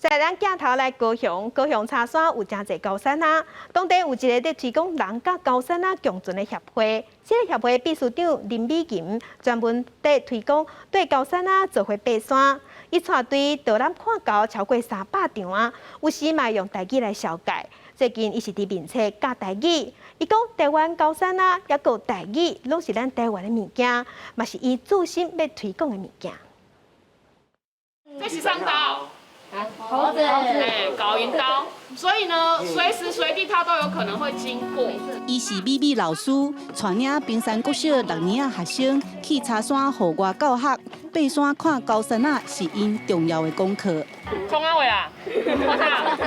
再咱鏡頭來高雄，高雄柴山有誠濟高山仔，當地有一個佇推廣人佮高山仔共存的協會。這個協會秘書長林美琴專門佇推廣對高山仔做伙爬山，伊帶隊導覽看猴超過300場啊，有時嘛用台語來紹介。最近伊是佇面冊教台語，伊講台灣高山仔，抑閣台語，攏是咱台灣的物件，嘛是伊自信欲推廣的物件。這是啥刀？猴子，哎，猴𪜶刀，所以呢，隨時隨地它都有可能會經過。伊是美美老師，帶領冰山國小六年仔學生去柴山戶外教學，爬山看高山仔是𪜶重要的功課。創啥貨啊？創啥？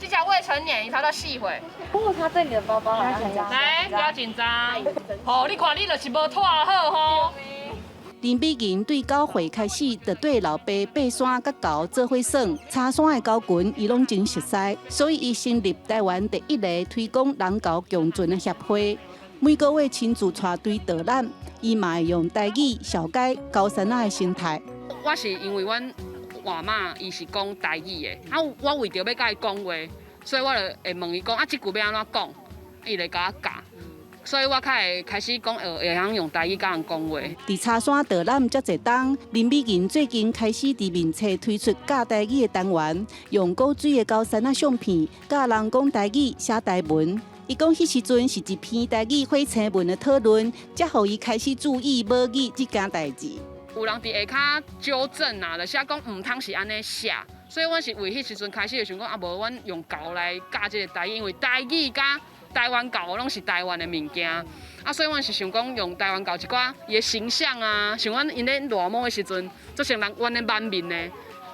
這隻未成年，他都4歲。不過他對你的包包好像很來，不要緊張。吼，你看你就是無拖好吼。林美琴對9歲開始，就綴老爸爬山佮猴做伙耍，柴山的猴群伊攏真熟似，所以伊成立台灣第一個推廣人猴共存的協會。每個月親自帶隊導覽，伊嘛會用台語紹介高山仔的生態。我是因為阮外媽伊是講台語的，啊，我為著欲佮伊講話，所以我就會問伊講啊，這句欲按怎講，伊就共我教。所以我較會開始講，會曉用台語佮人講話。佇柴山導覽遮濟冬，林美琴最近開始佇面冊推出教台語的單元，用古錐的高山仔相片教人講台語、寫台文。伊講彼時陣是一篇台語火星文的討論，才予伊開始注意母語這件代誌。有人佇下跤糾正啊，就寫講毋通是按呢寫，所以阮是為彼時陣開始就想講啊，無阮用猴來教這個台語，因為台語佮台灣猴攏是台灣的物件，啊，所以阮是想講用台灣猴一寡伊的形象啊，像阮𪜶咧賴毛的時陣，做成人阮咧滿面的，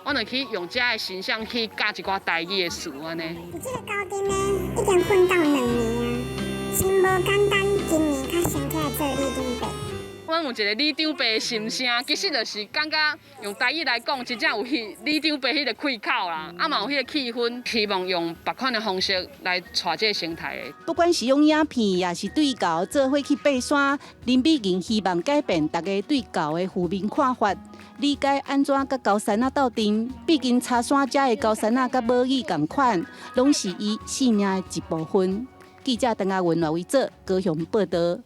阮就去用這个形象去教一寡台語的詞按呢。這個高丁呢，已經奮鬥2年啊，真無簡單，今年較先起來做里長伯。阮有一個里長伯的心聲，其實就是感覺用台語來講，真正有彼里長伯彼個氣口啦，啊嘛有彼個氣氛，希望用別款的方式來帶這個生態的。不管是用影片，抑是對猴做伙去爬山，林美琴希望改變大家對猴的負面看法，理解按怎佮高山仔鬥陣。畢竟柴山遮的高山仔佮母語仝款，攏是伊生命的一部分。記者鄧亞文、賴維哲高雄報道。